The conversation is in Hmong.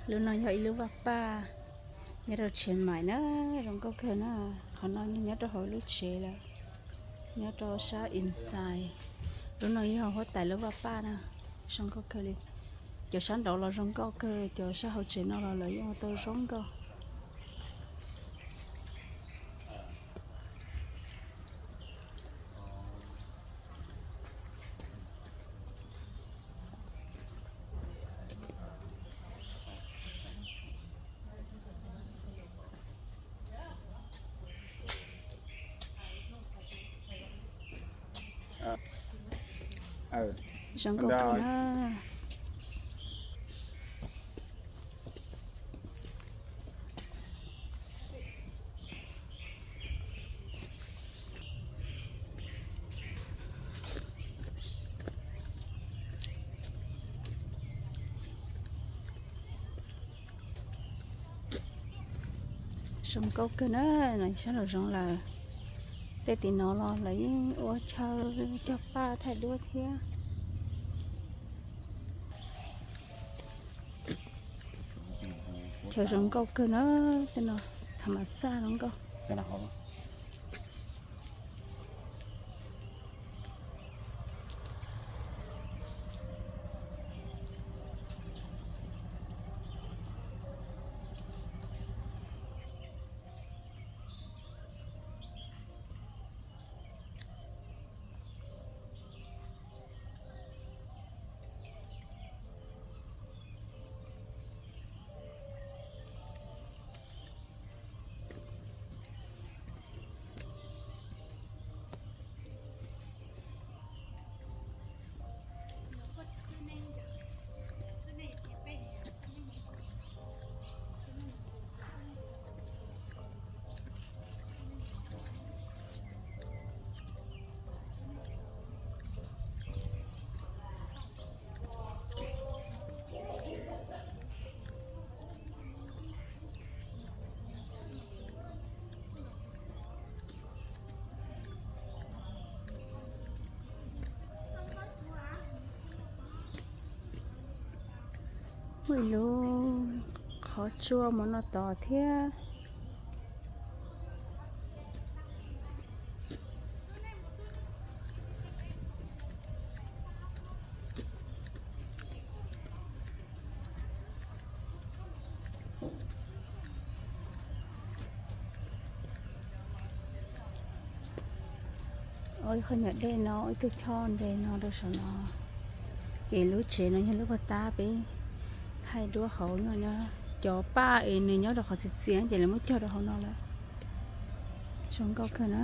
Lub no yog ib lub vaj paj nyob rau Chiang Mai na, zoo nkauj kawg na. Qhov no nyob rau hauv lub tsev lawm, nyob rau sab inside. Lub no yog huab tais lub vaj paj na, zoo nkauj kawg li. Cov sab nraud los zoo nkauj kawg, cov sab hauv tsev no los lawv yeej ua tau zoo nkauj. Zoo nkauj kawg na. Zoo nkauj kawg na, no sab nraum zoov lawm. Tej tim no los lawv yeej ua chaw cog paj thaij duab thiab. Chaw zoo nkauj kawg na, tej no tham mas xaj zoo nkauj. Muaj ib lub qhov tsua mus no tod thiab. Ua ib qho nyuam dej no, ib tug choj nte no rau saum no. Ces lub tsev no yog lub pag tab peb thaij duab hauv no. Cov paj es nws nyob rau qhov txias txias ces lawv muab cog rau hauv no lawm. Zoo nkauj kawg na.